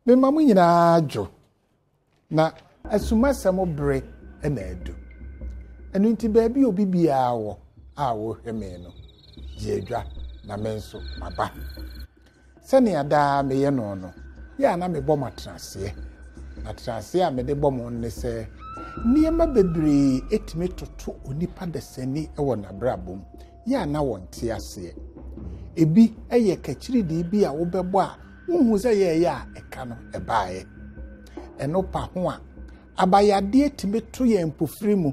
Mema mo nyinaa dwo, na asumasɛm bere na adu. Ɛno nti baabi a obi biara wɔ a ɔrehwɛ me no, gye adwa na me nso maba. Sɛnea daa meyɛ no no, yɛ a na mebɔ mo atenaseɛ. Na atenaseɛ a mede bɔ mo ne sɛ, nneɛma bebree tumi toto onipa dasani wɔ n'abrabɔ mu, yɛ a na wɔnte aseɛ. Ebi yɛ kakyiridii bi a wobɛbɔ a wonhu sɛ yɛɛyɛ a ɛka no ɛbaeɛ. Ɛno pa ho a, abayadeɛ tumi to yɛn mpofiri mu.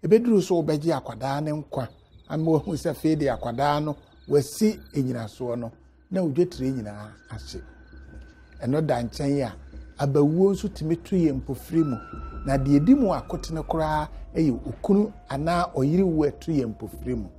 Ɛbɛduru so wobɛgye akwadaa no nkwa ama wahu sɛ afei de akwadaa no wasi nnyinasoɔ no na wo dwetire nyinaa ahye. Ɛno da nkyɛn a, abawuo nso tumi to yɛn mpofiri mu, na deɛ ɛdi mu akotene koraa yɛ okunu anaa ɔyere wu ɛto yɛn mpofiri mu.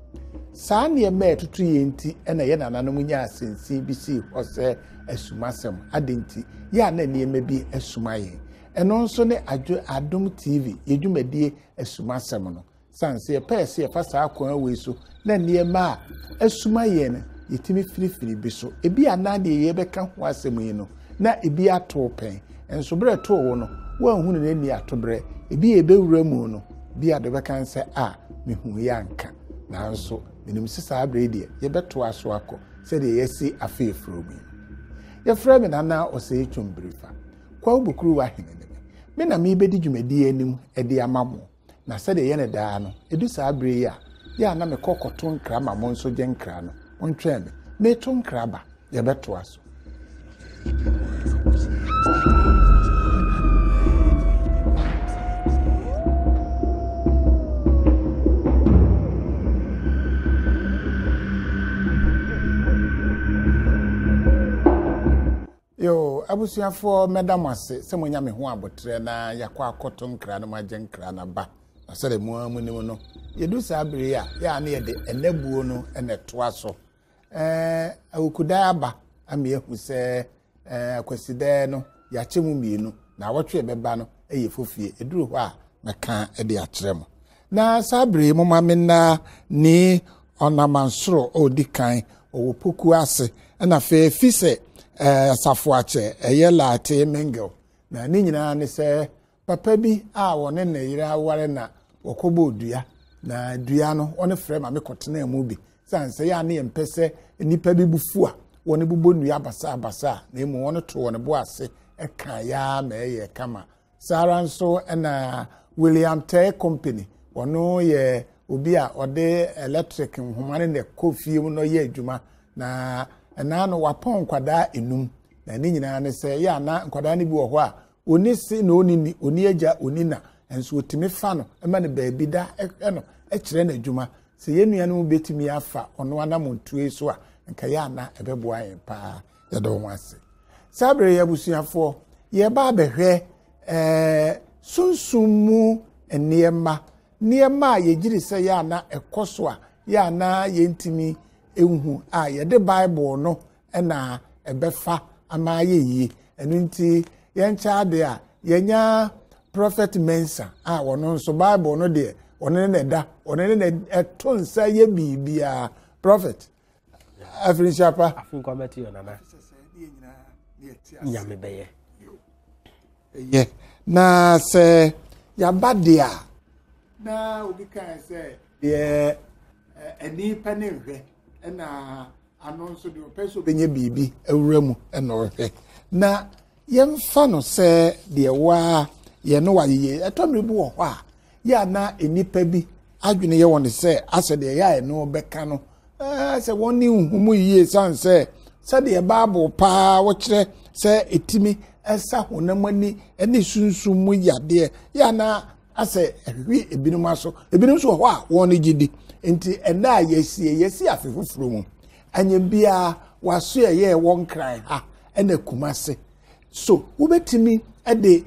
Saa nneɛma a ɛtoto yɛn nti na yɛn nananom nyaa asɛnsin bi sii hɔ sɛ asumasɛm. Adɛn nti? Yɛ a na nneɛma bi asuma yɛn. Ɛno nso ne Adwo Adom TV yɛ dwumadie asumasɛm no. Sane sɛ yɛpɛɛ sɛ yɛfa saa kwan wei so na nneɛma a asuma yɛn no, yɛtumi firifiri bi so. Ebi a na deɛ yɛbɛka ho asɛm yi no, na ebi atoo pɛn. Nso berɛ ɛtoo wo no, woanhunu no anni atoberɛ. Ebi a ɛbɛwura mu no, bi a de bɛka sɛ a, mehu yɛ anka. Nanso, menim sɛ saa berɛ yi deɛ, yɛbɛtoa so akɔ sɛdeɛ yɛasi afe afuro mu yi. Yɛfrɛ me Nana Osei Twum-Birifa. Kwawu Bukuruwa hene ne me. Me na merebɛdi dwumadie anim de ama mo. Na sɛdeɛ ɛyɛ no daa no, ɛdu saa berɛ yi a, yɛ a na mekɔ kɔto nkra ma mo nso gye nkra no. Montwɛn me. Mereto nkra ba. Yɛbɛtoa so. Yoo, abusuafoɔ mɛda mo ase sɛ moanya me ho aboterɛ na yɛakɔ akɔto nkra no moagye nkra no aba. Na sɛdeɛ mo ara monim no, yɛdu saa bere yi a, yɛ a na yɛde ɛnabuo no na ɛtoa so. Ɛɛ, awukudan aba ama yɛahu sɛ ɛɛ akwasidɛɛ no yɛakyɛ mu mmienu na awɔtwe ɛbɛba no yɛ fofie. Ɛduru hɔ a mɛka de akyerɛ mo. Na saa bere yi momma menna ne ɔnamansoro a ɔdi kan ɔwɔ poku ase ɛna afei fi sɛ ɛɛ asafo akyɛ ɛyɛ laate mengel na ne nyinaa ne sɛ papa bi a wɔne ne yere aware na wɔkɔbɔɔ dua na dua no wɔne frɛ ma mekɔtenaa mu bi sane sɛ yɛ a ne yɛmpɛ sɛ nnipa bi bu fu a wɔne bobɔ nnua basabasa na emu wɔne to wɔn bo ase ɛka ya ma ɛyɛ kama. Saa ara nso na William Tey Company, ɔno yɛ obi a ɔde electric nhoma no na ɛkɔ fie mu na ɔyɛ adwuma. Na ɛnaa no wapɔn nkwadaa enum. Na ne nyinaa ne sɛ yɛ ana nkwadaa no bi wɔ hɔ a ɔni se na ɔni ni, ɔni agya, ɔni na. Nso ɔtumi fa no ma no baabi da hwɛ no kyerɛ no adwuma. Sɛ yɛn nuanom bɛtumi afa ɔno anamontuo yi so a, nka yɛ ana ɛbɛboa yɛn paa. Yɛda wɔn ase. Saa bere yi abusuafoɔ, yɛreba abɛhwɛ ɛɛ sunsum mu nneɛma, nneɛma a yɛgyiri sɛ yɛ ana ɛkɔ so a yɛ ana yɛntumi nhu a yɛde Bible no na ɛbɛfa ama ayɛ yie. Ɛno nti yɛnkyɛ ade a yɛnya Prophet Mensah a ɔno nso Bible no deɛ ɔno ne na ɛda, ɔno ne na ɛto nsa yɛ biribiara. Prophet. Afirinhyia pa. Afi nkwa mɛte yɛ nana. Nyame bɛyɛ. Yɛ na sɛ yaba deɛ a na obi kae sɛ deɛ ani pɛ ne nhwɛ ɛna ano nso deɛ ɔpɛ sɛ ɔbɛnya biribi awura mu ɛna ɔhwɛ na yɛmfa no sɛ deɛ waa yɛne wayeyɛ ɛtɔ mmere bi wɔ hɔ a yɛ a na nnipa bi adwene yɛ wɔn sɛ asɛ deɛ yɛ a ɛno bɛka no ɛɛ sɛ wɔn ne nhumu yie san sɛ sɛdeɛ baabo paa wɔkyerɛ sɛ ɛtumi ɛsa honam ani ne sunsum mu yadeɛ yɛ a na asɛ ɛhwehwe ebinom aso ebinom nso wɔ hɔ a wɔn gye di nti ɛnna a yɛsie yɛsi afe foforɔ mu anyɛ biara waso ɛyɛ ɛwɔ nkran ha ɛna kumase So wobɛtumi de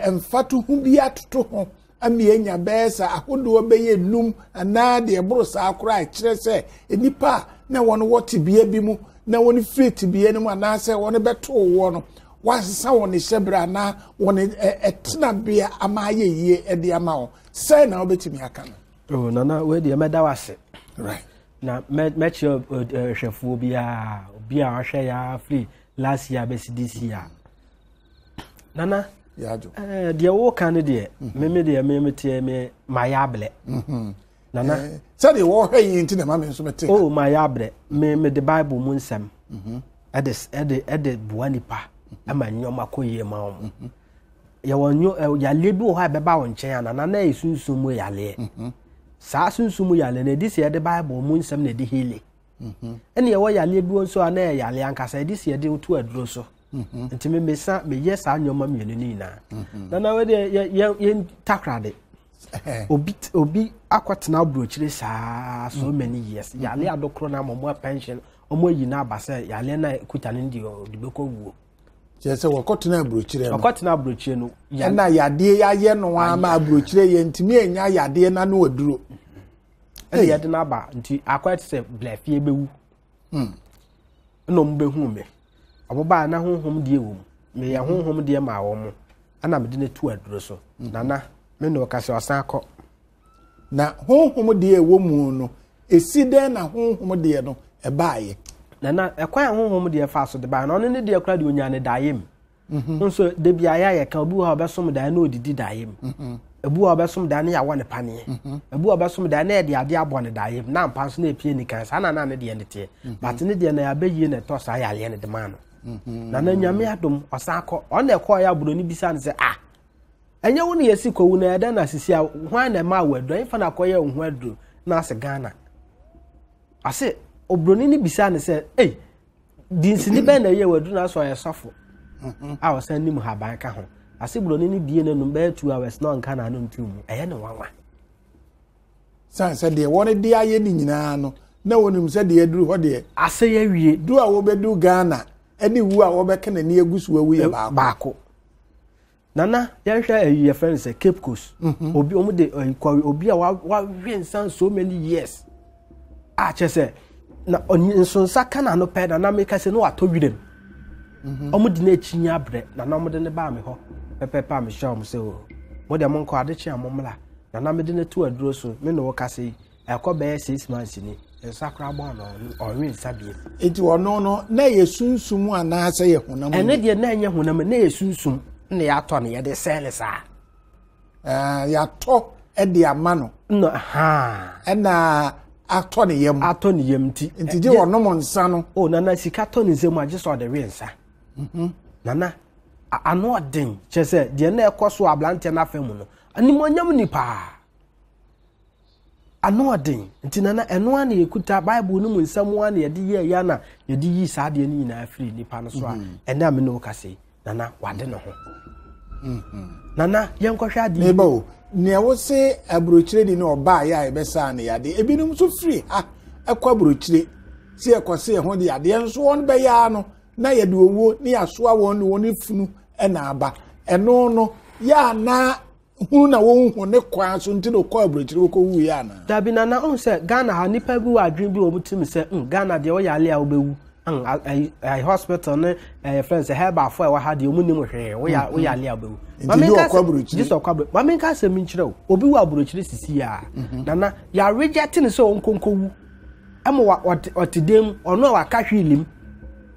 mfatoho bi atoto ho ama yɛanya bɛyɛ sɛ ahodoɔ bɛyɛ num anaa deɛ ɛboro saa koraa ɛkyerɛ sɛ nnipa a na wɔn wɔ tebea bi mu na wɔn firi tebea no mu anaasɛ wɔn bɛtoo woɔ no wɔasesa wɔn hyɛberɛ anaa wɔn ɛtenabea ama ayɛ yie de ama wɔn sɛn na wobɛtumi aka no. Oh, nana wei deɛ mɛda wo ase. Right. Na mɛkyerɛ hwɛfoɔ biara obi a wahwɛ yɛ afiri last year bɛsi this year. Nana, eh, deɛ woka no deɛ, mhm. meme deɛ meme teɛ me mayɛ abrɛ. Mhm. Nana. Eh, sɛdeɛ wɔhwɛ yi nti na ma me nso mete. Oh, mayɛ abrɛ. Me mede Bible mu nsɛm mhm. ɛde ɛde ɛde boa nipa ɛma nneɛma kɔ yie ma wɔn. Yɛwɔ nyo ɛ yaleɛ bi wɔ hɔ a ɛbɛba wɔn nkyɛn a nana na yɛ sunsun mu yaleɛ. Saa sunsun mu yaleɛ na ɛdi sɛ yɛde Bible mu nsɛm na ɛde healing. Mhm. Ɛna yɛwɔ yareɛ bi nso a na ɛyɛ yareɛ ankasa yɛde si yɛde to aduro so. Mhm. Nti me mesa meyɛ saa nneɛma mmienu no nyinaa. Mhm. Na na wɔde yɛ yɛ yɛ takoradi. Obi obi akɔtena aburokyire saa so many years. Yareɛ adokoro na ama wɔn pension wɔn ayi n'aba sɛ yareɛ na kuta no deɛ ɔde bɛkɔ wuo. Kyerɛ sɛ wɔkɔtena aburokyire no. Wɔkɔtena aburokyire no. Ɛna yadeɛ yɛayɛ no ama aburokyire yɛ ntumi anya yadeɛ n'ano aduro. ɛna yɛde no aba nti akɔyɛ te sɛ blɛfie bɛwu hmm. ɛna ɔmo bɛhu me ɔmo baa na honhom deɛ wɔ mu meyɛ hmm. honhom deɛ maa wɔn ɛna mede no to aduro so hmm. nana me na ɔka sɛ ɔsan kɔ na honhom deɛ ɛwɔ mu no ɛsi dɛn na honhom deɛ no ɛbaeɛ nana ɛkwan a honhom deɛ fa so de baeɛ no ɔno ne deɛ koraa deɛ ɔnya ne daeɛ mu Mhm. Nso da bi ayɛ a yɛka obi wɔ hɔ a ɔbɛsom daeɛ na ɔdidi daeɛ mu. Mhm. Ebi wɔ hɔ a ɔbɛsom daeɛ na yɛawɔ ne paneɛ. Mhm. Ebi wɔ hɔ a ɔbɛsom daeɛ na yɛde adeɛ abɔ ne daeɛ mu na ampa nso na epie ne kan saa na na ne deɛ ne teɛ. But ne deɛ na yɛabɛyie na ɛtɔ saa yareɛ no de maa no. Na na nyame adom ɔsan kɔ ɔno na ɛkɔɔ yɛ aburoni bisa no sɛ ah ɛnyɛ wo na yɛsi kɔwu na ɛdɛn na sisi a hwan na ɛmaa wo aduro ɛmfa na akɔyɛ wo ho aduro na ase Ghana ase oburoni no bisa no sɛ ei Dinsini bɛn na ɛyɛ waduru na asɔ ɔyɛ sɔfo mhm. a ɔsan nim haban ka ho. Ase buroni no bie n'anum bɛyɛ two hours na ɔnka n'ano ntu mu. Ɛyɛ ne nwanwa. San sɛ deɛ wɔn de ayɛ ne nyinaa no na wɔnim sɛ deɛ aduru hɔ deɛ. Ase yɛ wie. Du a wɔbɛdu Ghana ɛne wu a wɔbɛka n'ani agu so awu yɛ baako. Baako. Nana yɛnhwɛ ɛyi yɛfrɛ no sɛ Cape Coast. Mhm. Obi wɔn de ɛyi kɔwe obi a wawe nsa so many years. A kyerɛ sɛ na nsonsa ka n'ano pɛ nana meka sɛ na watɔ werɛm. Mhm. Wɔn de n'akyi nya abrɛ nana wɔn de ne baa me hɔ pɛpɛpɛ a mehyɛ wɔn sɛ o oh, mo deɛ mo nkɔ adekye a mo mmla nana mede ne to aduro so me na wɔka sɛ yi Ɛkɔ bɛyɛ six months ni, nsa koraa bɔ ano ɔnwe nsa biem. Nti ɔno no na ɛyɛ sunsum anaasɛ yɛ honam? Ɛno deɛ na ɛnyɛ honam, na ɛyɛ sunsum na yɛatɔ no yɛde sɛn ne saa. Uh, yɛatɔ de ama no. No, ha. Ɛna atɔ ne yam. Atɔ ne yam nti. Nti gye ɔnom nsa no. Oh, nana sika tɔ ne nsam a gye sɛ ɔde we nsa. Mm-hmm. Nana ano ɔden kyerɛ sɛ deɛ na ɛkɔ so aberanteɛ no afa mu no animuonyam ni paa. Ano ɔden. Nti nana ɛno ara na yɛkuta Bible no mu nsɛm ara na yɛde yɛɛ yɛ na yɛde yii saa adeɛ no nyinaa firi nipa no so a mhm. ɛnɛ a me ne wo kasa yi nana wade ne ho. Mhm. Nana yɛnkɔhwɛ adeɛ. Meba o nea wose aburokyire di ne ɔbaa yɛ a yɛbɛsaa ne yadeɛ ebinom nso firi ha ɛkɔ aburokyire sɛ yɛkɔ se ɛho de yadeɛ nso wɔn bɛyɛ ano na yɛde owuo ne yɛasoa wɔn ne wɔn funu ɛna aba ɛno no yɛ anaa hunu na wɔnhu ne kwan so nti na ɔkɔ aburokyire wɔkɔ wuiɛ anaa. Dabi nana ɔhu sɛ Ghana ha nipa bi wɔ adwene bi wɔ wɔn tirim sɛ mm Ghana deɛ ɔyɛ ale a wobɛwu mm ayi ayi hospital ne ɛyɛ fɛn sɛ herbal fo a ɛwɔ ha deɛ wɔn nim hwee woyɛ woyɛ ale a wobɛwu. Nti de ɔkɔ aburokyire. Gye sɛ ɔkɔ aburokyire maame nka asɛm nkyerɛ o obi wɔ aburokyire sisi ya mhm. nana yɛaregyɛte ne sɛ ɔnkonko wu ɛma wa ɔte ɔte dan mu ɔno a waka hwee nim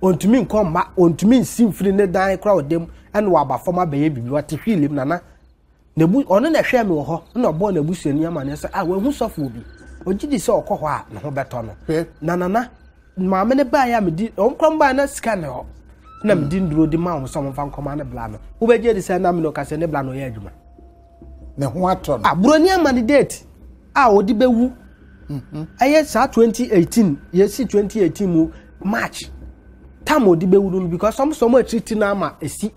ɔntumi nkɔ mma ɔntumi nsi mfiri ne dan koraa ɔda mu ɛna waba fam abɛyɛ biribi ɔte hwii mu nana n'abu ɔno na ɛhwɛ mi wɔ hɔ ɛna ɔbɔɔ n'abusuani amaneɛ sɛ ah wahu sɔfoɔ bi ɔgye di sɛ ɔkɔ hɔ a ne ho bɛtɔ no na nana maame ne baeɛ a medi wɔn kora baeɛ na sika ne hɔ na medi nduro de ma wɔn sɛ wɔn mfa nkɔma ne bla no wobɛgye di sɛ na mi na ɔka sɛ ne bla no ɔyɛ adwuma ne ho atɔ no ah buroni ama ne date a ɔde bɛwu mhm. ɛyɛ saa 2018 yɛsi 2018 mu march tam ɔde bɛwu no because ɔmo sɛ ɔmo akyiri ti no ama esi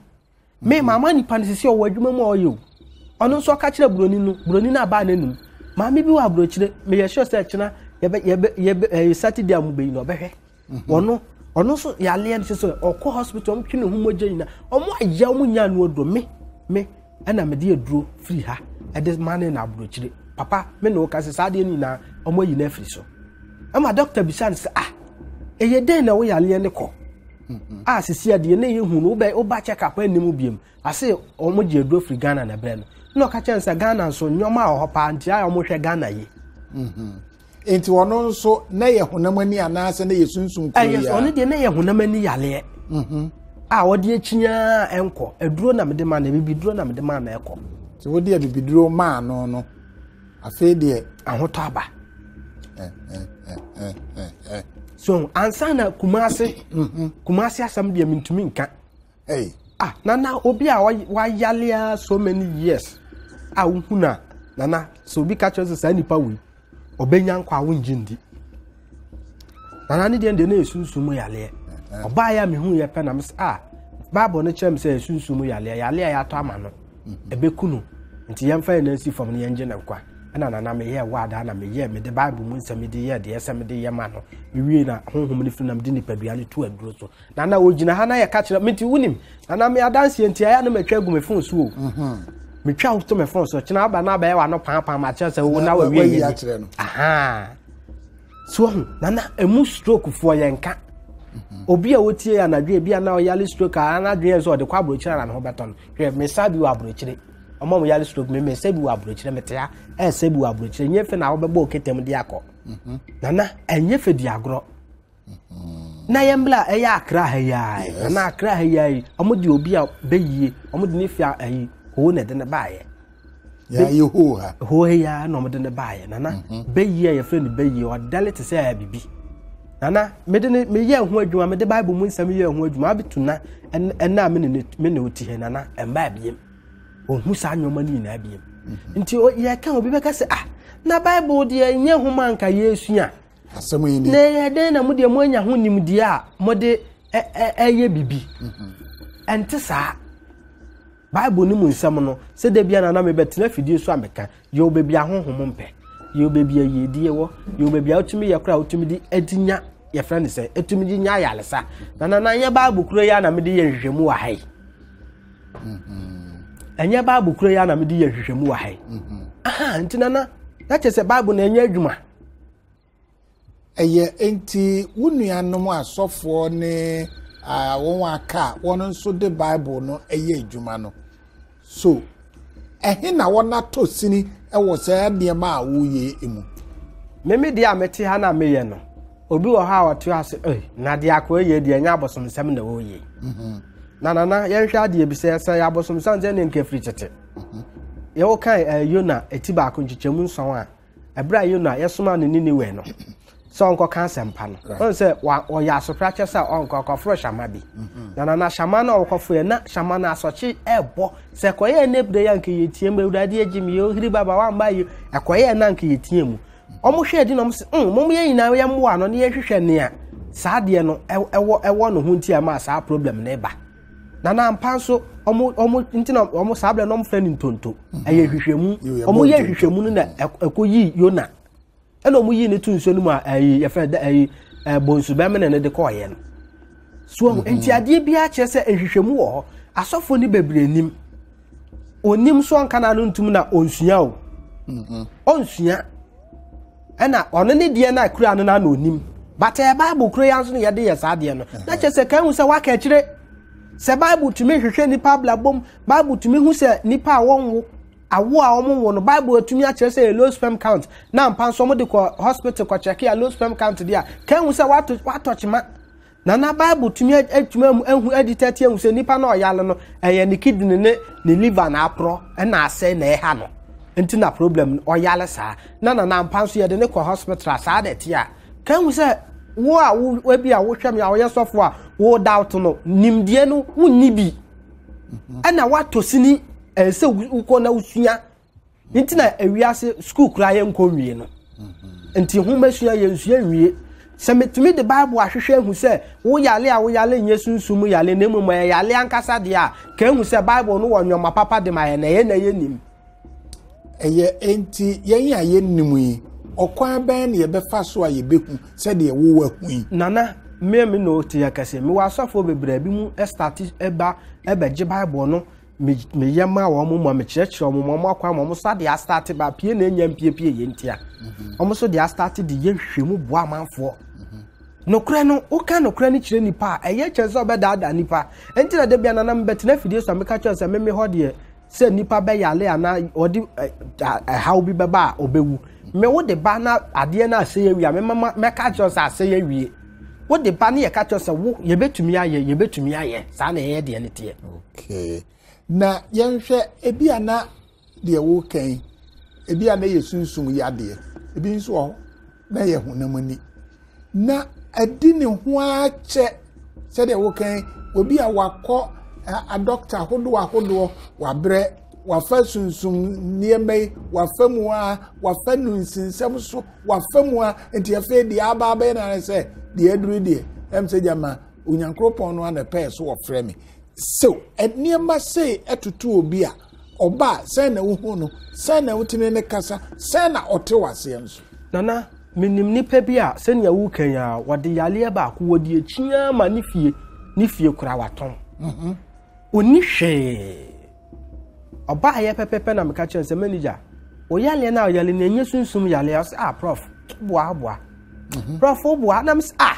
me mhm. maama nipa no sisi ɔwɔ adwuma mu a ɔyɛ o ɔno nso ɔka kyerɛ buroni no buroni no abaa n'anum maame bi wɔ aburokyire meyɛ sure sɛ ɛkyena yɛbɛ yɛbɛ yɛbɛ ɛyɛ saturday a mo bɛyi no ɔbɛhwɛ mhm. ɔno ɔno nso yaleɛ no sɛ ɔkɔ hospital ɔmo twe ne ho mogya nyina ɔmo ayɛ ɔmo nya ano aduro me me ɛna mede aduro firi ha ɛde ma ne na aburokyire papa me na ɔka sɛ saa adeɛ no nyinaa ɔmo ayi no afiri so ɛma dɔkta bisa no sɛ ah ɛyɛ dɛn na wo yaleɛ no kɔ mhm. a sisi adeɛ na ɛyɛ hu no wobɛ woba check up anim biem ase ɔmo gye aduro firi Ghana na ɛbrɛ no na ɔka kyerɛ no sɛ Ghana nso nneɛma a wɔ hɔ paa nti ayɛ ɔmo hwɛ Ghana yi. Mhm. Nti ɔno nso na yɛ honam ani anaasɛ na yɛ sunsum kuro yi a? Ɔno deɛ na yɛ honam ani yaleɛ. Mhm. a wɔde akyiaa ɛnkɔ. Aduro na mede ma no, abibiduro na mede ma no ɛkɔ. Nti wode abibiduro maa no no, afei deɛ. Ahotɔ aba. So ansa na Kumase, mhm. Kumase asɛm deɛ mentumi nka. Hey. Ah, nana obi a wayale so many years a wohu na nana sɛ obi ka kyerɛ sɛ saa nipa wei ɔbɛnya nkwa a wongye ndi. Nana ne deɛ deɛ na yɛ sunsum mu yaleɛ. Ɔbaa yɛ a mehu yɛ pɛ na me sɛ ah Bible no kyerɛ me sɛ yɛ sunsum mu yaleɛ yaleɛ a yɛatɔ ama no ɛbɛku no nti yɛmfa yɛn nan si fam no yɛngye ne nkwa. Ɛna nana meyɛɛ waadaa na meyɛɛ mede Bible mu nsɛm de yɛɛ deɛ ɛsɛ mede yɛ ma no. Mewie na honhom no firi na mede nipadua no to aduro so. Na na ogyina ha na yɛka kyerɛ me nti wonim na na me adanseɛ nti ayɛ na matwa agu me fon so o mhm. metwa to me fon so kyena aba na abɛyɛ wano paapaa ma kyerɛ sɛ wo na wawie yɛ ni aha so ɔho na na emu stroke foɔ yɛn ka mhm. obi a wotie yɛ anadwo ebi a na ɔyale stroke a anadwo yɛn sɛ ɔde kɔ aburokyire na ne ho bɛtɔ no hwɛ mesa bi wɔ aburokyire ɔmo a mo yale stroke me mesa bi wɔ aburokyire mete ha ɛsɛ bi wɔ aburokyire nyɛ fɛ na wɔbɛbɔ oketem de akɔ mhm. nana ɛnyɛ fɛ di agorɔ. na yɛn bla ɛyɛ akra ha yi ara na akra ha yi ara yi wɔn de obi a bɛyie wɔn de ne fi ayi hoo na ɛde ne baayɛ. yɛ hoo ha. Hoo ha yi ara na wɔn de ne baayɛ nana mhm. bɛyie a yɛfrɛ no bɛyie ɔdɛle te sɛ abibi nana mede ne meyɛ ho adwuma mede bible mu nsɛm yɛ ho adwuma abetu na ɛna me ne me ne oti ha nana ɛmba abiem ohun saa nneɛma no nyinaa biem mhm. nti yɛka obi bɛka sɛ ah na bible deɛ nyɛ nhoma nka yɛsua. Asɛm yi ni. Na ɛyɛ dɛn na mo deɛ moanya ho nimdeɛ a mode ɛyɛ bibi? Mhm. Ɛnte saa. Bible no mu nsɛm no, sɛ da bia na na mebɛtena afidie so a meka, yɛwɔ baabi a honhom mpɛ, yɛwɔ baabi a yiedie wɔ, yɛwɔ baabi a wotumi yɛ koraa a wotumi de adi nya yɛfrɛ no sɛ ɛtumi de nya ayaresa. Na na na nyɛ Bible kuro yi a na mede yɛ nhwehwɛmu wɔ ha yi. Mhm. Ɛnyɛ Bible kuro yi a na mede yɛ nhwehwɛmu wɔ ha yi. Mhm. Aha, nti nana, na kyerɛ sɛ Bible na ɛnyɛ adwuma. Ɛyɛ enti wo nuanom asɔfoɔ ne wɔn a aka a wɔn nso de Bible no yɛ adwuma no, so ɛhe na wɔatɔ sini wɔ saa nneɛma a woyɛ mu? Me me deɛ a mete ha na meyɛ no, obi wɔ hɔ a ɔte ase, ei, na deɛ akoa yɛ deɛ ɛnyɛ abosomsɛm na ɔreyɛ yi. Mhm. Na nana yɛnhwɛ adeɛ bi sɛ sɛ yɛ abosomsɛm sɛ ne nka firi tete. Mhm. Yɛwɔ kan eh, Yona eti baako nkyekyɛmu nson a Ɛberɛ a Yona yɛsomaa no Niniwe no sɛ ɔnkɔka asɛmpa no, ɔn sɛ ɔyɛ asoprakyɛ sɛ ɔnkɔ ɔkɔforo hyɛma bi. Mm-hmm. Na na hyɛma no a ɔkɔforo yɛ na hyɛma no asɔkye ɛbɔ sɛ ɛkɔyɛ ne berɛ yɛ anka yɛtie mu awurade agye me yɛ baba wamba yi ɛkɔyɛ na anka yɛtie mu. Wɔn hwɛ adi na wɔn sɛ mm mom yɛn nyinaa yɛ mmoa no ne yɛhwehwɛ nea saa adeɛ no ɛwɔ ɛwɔ ne ho nti a ɛma saa problem no ba. Na na ampa nso wɔn wɔn nti na wɔn saa abirɛ na wɔn fɛ no ntonto mhm. ɛyɛ nhwehwɛmu wɔn yɛ nhwehwɛmu no na ɛkɔ yi yona ɛna wɔn yi ne to nsuo no mu a ɛyi yɛfrɛ dɛ ɛyi ɛbonsu bɛmene no de kɔɔyɛ no so mhm. nti adeɛ biara kyerɛ sɛ nhwehwɛmu wɔ hɔ asɔfo no bebree nim onim so ɔnka n'ano ntum na onsua o mhm. onsua. ɛna ɔno ne deɛ no a kura no na onim but ɛyɛ bible kuro yi nso na yɛde yɛ saa deɛ no na kyerɛ sɛ kan hu sɛ waka akyire sɛ bible tumi hwehwɛ nipa abrabom bible tumi hu sɛ nipa a wɔnwo awo a wɔn wo no bible atumi akyerɛ sɛ low sperm count na mpa nso wɔn de kɔ hospital kɔ check a low sperm count deɛ a kan hu sɛ wato watɔ kyema Na na Bible tumi atumi ahu adi tɛte ahu sɛ nipa na ɔyare no ɛyɛ ne kidney ne ne liver na aporɔ ɛna asɛe na ɛha no nti na problem no ɔyare saa na na nampa nso yɛde ne kɔ hospital a saa na ɛte a ka hu sɛ wo a wo ebi a wohwɛ me a woyɛ sɔfo a wo doubt no nimdeɛ no wonni bi mhm. ɛna woatɔ sini ɛsɛ wokɔ na wosua Nti na ewiase sukuu koraa yɛnkɔ nwie no. Nti nhoma sua yɛnsua nwie. Sɛ metumi de Bible ahwehwɛ ahu sɛ wo yale a woyale nyɛ sunsum mu yale na mmom ɛyɛ yale ankasa deɛ a, ka ehu sɛ Bible no wɔ nneɛma papa de ma yɛn na ɛyɛ na yɛnnim. Ɛyɛ enti yɛn a yɛnnim yi, ɔkwan bɛn na yɛbɛfa so a yɛbɛhu sɛdeɛ wo wahu yi? Nana, me a me na ɔte yɛ kɛse, mewɔ asɔfoɔ bebree a ebinom starte ba bɛgye Bible no me meyɛ ma wɔn ma mekyerɛkyerɛ wɔn ma wɔn akwan ma wɔn nso de astate ba pie na enya mpiepie yɛ ntia mhm. wɔn nso de astate de yɛ nhwehwɛmu boa amanfoɔ mhm. nokorɛ no woka nokorɛ no kyerɛ nipa a ɛyɛ kyɛn sɛ ɔbɛdaadaa nipa nti na dabi ananam bɛtena afidie so a meka kyerɛ sɛ meme hɔ deɛ sɛ nipa bɛyale anaa ɔde ɛhaw bi bɛba a ɔbɛwu me wo de ba na adeɛ no asɛ yɛ wie a mɛma mɛka kyerɛ sɛ asɛ yɛ wie. Wode ba ne yɛka kyerɛ sɛ wo yɛbɛtumi ayɛ yɛbɛtumi ayɛ saa na ɛyɛ deɛ ne teɛ. Okay. Na yɛnhwɛ ebi a na deɛ woka yi ebi a na yɛ sunsum yadeɛ ebi nso wɔ hɔ na yɛ honam ani na adi ne ho akyɛ sɛdeɛ woka yi obi a wakɔ adɔkta ahodoɔ ahodoɔ wabrɛ wafa sunsum nneɛma yi wafa mu a wafa nu nsinsɛm so wafa mu a nti afei deɛ aba abɛyɛ na sɛ deɛ aduru deɛ ɛm sɛ gyama onyankoropɔn no ana pɛɛ so wɔfrɛ me so nneɛma sei ɛtoto obi a ɔba a sɛn na wohu no sɛn na wotumi ne kasa sɛn na ɔte waseɛ nso. Nana menim nipa bi a sɛnea woka yi a wɔde yareɛ baako wɔde akyi ma ne fie ne fie kora watɔn mhm. ɔni hwee ɔbaayɛ pɛpɛpɛ na meka kyerɛ sɛ manager ɔyaleɛ no a ɔyale no ɛnyɛ sunsum yaleɛ ɔsɛ ah prof boa boa mhm. prof boa na mesɛ ah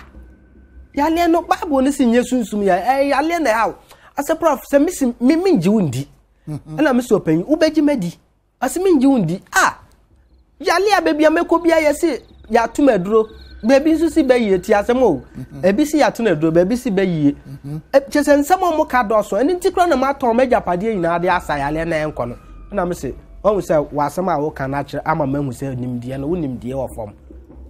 yaleɛ no bible no si nyɛ sunsum yaleɛ ɛyɛ yaleɛ na ɛhaw asɛ prof sɛ mesi me mengye wo ndi mhm. ɛna mesɛ ɔpanyin wobɛgye madi ɔsɛ mengye wo ndi ah yaleɛ a baabi a mɛkɔ bia yɛse yɛatom aduro baabi nso si bɛyie ti asɛm o mhm. ebi si yɛato no aduro baabi si bɛyie mhm. kyɛ sɛ nsɛm a wɔka dɔɔso ɛno nti koraa na matɔn m'agyapadeɛ nyinaa de asa yaleɛ na ɛnkɔ no ɛna mese ɔhu sɛ w'asɛm a woka no akyerɛ ama mahu sɛ nimdeɛ no wo nimdeɛ wɔ fam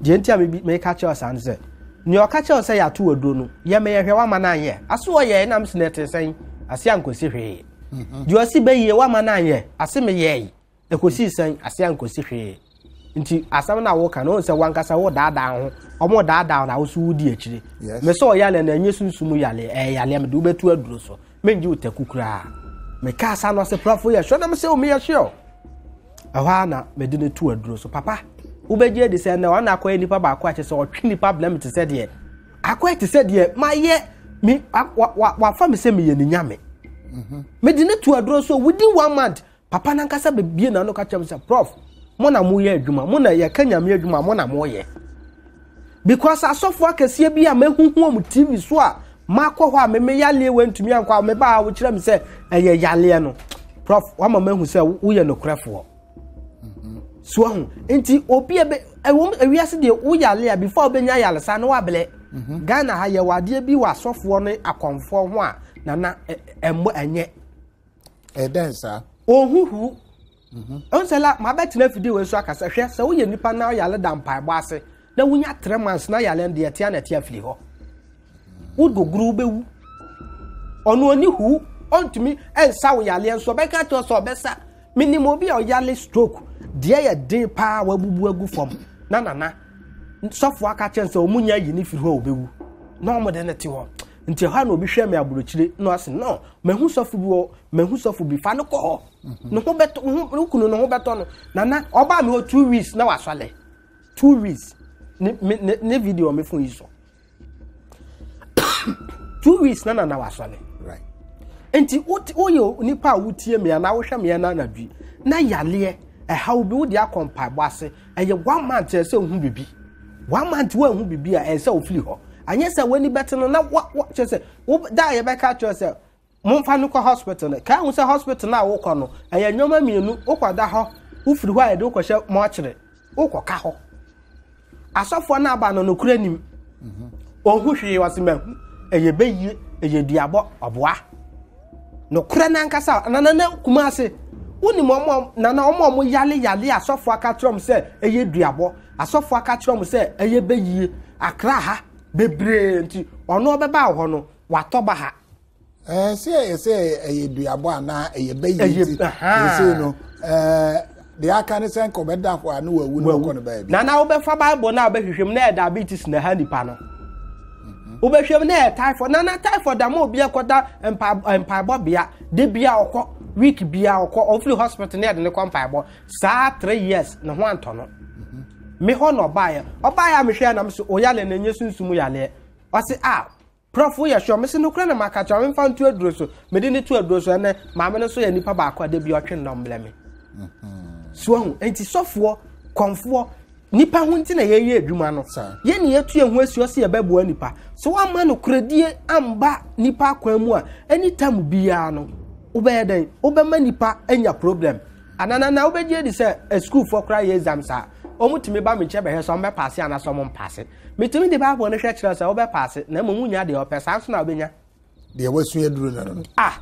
Deɛ nti a meka kyerɛ wo saa ne sɛ, nea ɔka kyerɛ wo sɛ yɛato aduro no, yɛ me yɛhwɛ wama no anyɛ. Ase ɔyɛe nam sɛ na ɛte sɛn? Ase ankɔsi hwee. Mhm. Deɛ ɔsi bɛyie wama no anyɛ, ase meyɛe. Ɛkɔsii sɛn? Ase ankɔsi hwee. Nti asɛm no a woka no, wohu sɛ wankasa wodaadaa ho. Ɔmo daadaa na wo so wodi akyire. Me sɛ ɔyale no ɛnyɛ sunsum yale, ɛyɛ yaleɛ mede wobɛtu aduro so. Mengye wo taku koraa. Mekaa saa na ɔse prɔfo yɛ sure na mesɛ o meyɛ sure. Ɛhɔ ara na mede no to aduro so. Papa, wobɛgye adi sɛ ɛnɛ ɔna akɔyɛ nipa baako a kyerɛ sɛ ɔtwe nipa brɛ me te sɛ deɛ akɔyɛ te sɛ deɛ mayɛ me wafa me sɛ meyɛ ne nyame. Mhm. Mede no to aduro so within one month papa nankasa bebie n'ano ka kyerɛ me sɛ prof mo na moyɛ adwuma mo na yɛka nyame adwuma mo na moyɛ because asɔfo akɛseɛ bi a mahuhu wɔn tv so a makɔ hɔ a meme yaleɛ wantumi ankɔ a meba a wokyerɛ me sɛ ɛyɛ yaleɛ no prof wama mahu sɛ woyɛ nokorɛfoɔ so ahu nti obi a ɛwɔ ewiase deɛ woyale a before wobɛnya yalesa na wabrɛ mhm. ghana ha yɛwɔ adeɛ bi wɔ asɔfoɔ ne akɔmfoɔ ho a nana ɛmmɔ ɛnyɛ ɛdɛn saa ohuhu mhm. ɔn sɛ la mabɛtena afidie wei so akasa hwɛ sɛ woyɛ nipa na yale da mpaebɔ ase na wonya three months na yale no deɛ ɛtea na ɛtea firi hɔ wodogoro wobɛwu ɔno ɔni hu ɔntumi ɛnsa wo yaleɛ nso ɔbɛka kyerɛ sɛ ɔbɛsa menim obi a ɔyale stroke deɛ yɛ den paa wabubu agu fam na nana sɔfo aka kyerɛ sɛ ɔmo nya yi ne firi hɔ a ɔbɛwu na ɔmo de ne te hɔ nti ɛhɔ a na obi hwɛ me aburokyire na ɔse no mahu sɔfo bi wɔ mahu sɔfo bi fa no kɔ hɔ mhm. ne ho bɛtɔ ne ho kunu ne ho bɛtɔ no nana ɔbaa mi hɔ 2 weeks na wasɔle 2 weeks ne ne ne video mi fon yi so 2 weeks na nana wasɔle nti woyɛ nipa a wotie me anaa wohwɛ me anaa anadwo na yaleɛ ɛhaw bi wode akɔ mpaebɔ ase ɛyɛ one month ɛsɛ ohu bibi one month woanhu bibi a ɛsɛ ofiri hɔ anyɛ sɛ w'ani bɛte no na wa wa kyerɛ sɛ wo da a yɛbɛka kyerɛ sɛ momfa no kɔ hospital no kaa hu sɛ hospital no a wokɔ no ɛyɛ nneɛma mmienu wokɔda hɔ wofiri hɔ a yɛde wokɔhyɛ mɔkyere wokɔka hɔ asɔfoɔ no aba no nokorɛ nim ɔhu hwee ɔse mahu ɛyɛ bɛyie ɛyɛ duabɔ ɔboa nokorɛ no ankasa nana na kuma ase wonim ɔmo nana ɔmo ɔmo yale yale asɔfoɔ aka kyerɛ ɔmo sɛ ɛyɛ duabɔ asɔfoɔ aka kyerɛ ɔmo sɛ ɛyɛ bɛyie akra ha bebree nti ɔno ɔbɛba hɔ no watɔ ba ha Ɛɛ sɛ ɛyɛ sɛ ɛyɛ duabɔ anaa ɛyɛ bɛyɛ nti ɛsɛ no ɛɛ deɛ aka ne sɛ nka ɔbɛda hɔ a ne wawu na ɔkɔ no baabi. Na na wobɛfa bible na wobɛhwehwɛ mu na ɛyɛ diabetes na ɛha nipa no. Mhm. Wobɛhwɛ mu na ɛyɛ typhoid na na typhoid ama obi akɔda mpaebɔ bea de bia ɔkɔ week bia ɔkɔ ɔfiri hospital na yɛde ne kɔ mpaebɔ saa 3 years ne ho antɔ no. Mhm. Me hɔ na ɔbaeɛ ɔbaeɛ a mehwɛ nam so ɔyale na ɛnyɛ sunsum yaleɛ ɔse a Prɔf woyɛ sure? Mese nokorɛ na maka kyerɛ wo, memfa nto aduro so. Mede no to aduro so, ɛnɛ maame no nso yɛ nipa baako a da bi ɔtwe nnɔm brɛ me. So ahu, nti sɔfoɔ, kɔmfoɔ, nipa ho nti na yɛyɛ adwuma no. Yɛn ne yɛtu yɛn ho asi hɔ sɛ yɛbɛboa nipa. So woamma nokorɛdie amba nipa akwan mu a, anytime biara no, wobɛyɛ dɛn? Wobɛma nipa anya problem. Anana na wobɛgye adi sɛ asukuufoɔ koraa yɛ exam saa. Wɔtumi ba me nkyɛn bɛhwɛ sɛ wɔbɛpaase anaasɛ wɔmpaase. Metumi de Bible no hwɛ kyerɛ sɛ wobɛpaase, na mmom wonnya deɛ wɔpɛ, saa nso na wobɛnya. Deɛ wasua aduru no no. Ah!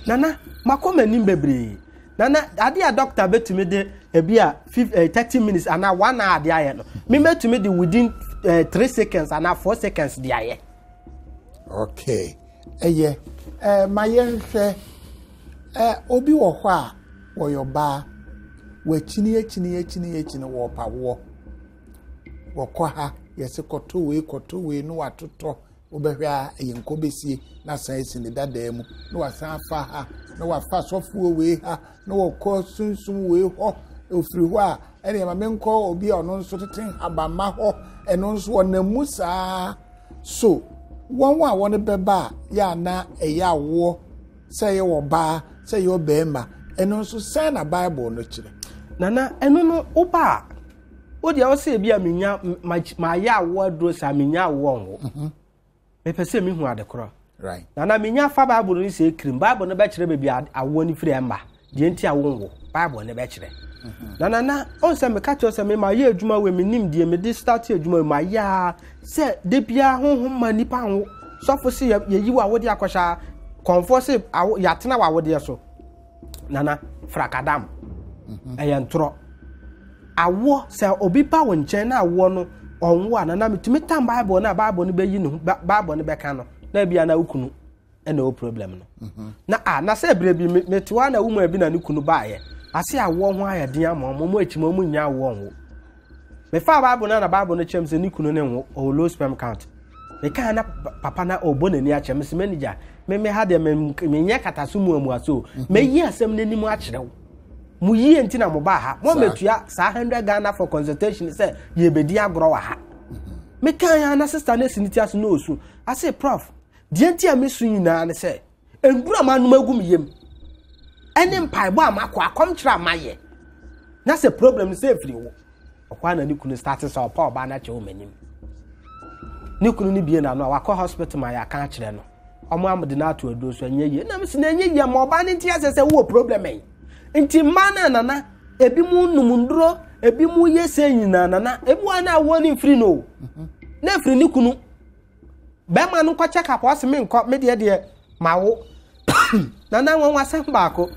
Nana, makɔ m'anim bebree. Nana, adeɛ a dɔkta bɛtumi de ebi a 30 eh, minutes anaa 1 hour de ayɛ no, me mɛtumi de within eh, 3 seconds anaa 4 seconds de ayɛ. Okay. Ɛyɛ, eh, ma yɛnhwɛ eh, obi wɔ hɔ a wɔyɛ ɔbaa, wɔakyini akyini akyini akyini wɔrepa woɔ. Wɔkɔ ha, yɛse kɔto wei kɔto wei na watotɔ wobɛhwɛ a ɛyɛ nkɔbɛsie na asan asi ne dadaa mu na wasan afa ha na wafa sɔfoɔ wei ha na wɔkɔ sunsum wei hɔ ofiri hɔ a ɛne ɛma menkɔ obi a ɔno nso tete habamma hɔ ɛno nso ɔnam mu saa so wɔn a wɔn bɛba a yɛ ana ɛyɛ awoɔ sɛ ɛyɛ ɔbaa sɛ ɛyɛ ɔbarima ɛno nso sɛn na bible no kyerɛ. Nana ɛno no woba a wo deɛ ɔsɛ ebi a menya mayɛ awoɔ aduro saa menya awoɔ nwo mhm. mepɛ sɛ mehu ade korɔ nana menya fa bible no sɛ kirim bible no bɛkyerɛ baabi awoɔ no firi ɛmba deɛ nti a wonwo bible no bɛkyerɛ mhm. na nana ɔn sɛ meka kyerɛ sɛ mema yɛ adwuma wei menim deɛ mede start adwuma wei mayɛ a sɛ da biara honhom ma nnipa nwo sɔfo se yɛyi wo awodeɛ akɔhyɛ a kɔnfoɔ se yɛatena wɔ awodeɛ so nana frakadam mhm. ɛyɛ ntorɔ awoɔ sɛ obi ba wo nkyɛn na awoɔ no ɔnwo a nana metumi tam bible no a bible no bɛyi ne ho bible no bɛka no na ebia na wo kunu ɛna ɛwɔ problem no mhm. na a na sɛ berɛ bi mete hɔ na woman bi na ne kunu baeɛ ase awoɔ ho ayɛ den ama ɔmo ɔmo akyi ma ɔmo nnya awoɔ nwo mefaa bible no na bible no kyerɛ m sɛ ne kunu ne nwo ɔwɔ low sperm count mekaa na papa na ɔbɔ n'ani akyerɛ me sɛ manager me me ha deɛ menyɛ kata so mu amua so mhm. mɛyi asɛm no anim akyerɛ wo mo yie nti na mo baa ha mo mɛtua saa hundred ghana for consultation sɛ yɛbɛdi agorɔ wɔ ha mhm. mekaa ya na sister no asi ne ti ase na ɔsu ase prof Deɛ nti a mesu nyinaa ne sɛ nnuru a manom agu me yam ɛne mpaebɔ a makɔ akɔmkyerɛ a mayɛ na sɛ problem no sɛ ɛfiri wo ɔkɔ a na ne kunu start sɛ ɔpa ɔbaa no akyɛ wɔ m'anim ne kunu no bie n'ano a wakɔ hospital ma yɛaka akyerɛ no ɔmo amode no ato aduro so ɛnyɛ yie na mesi na ɛnyɛ yie ma ɔbaa no nti asɛ sɛ wowɔ problem yi nti mmaa no nana ebi mu num nduro ebi mu yɛ sɛ nyinaa nana ebi wa na awoɔ no mfiri no o na efiri ne kunu Bɛrima no nkɔ check up ɔse menkɔ me deɛ deɛ mawo nana nwanwasɛm baako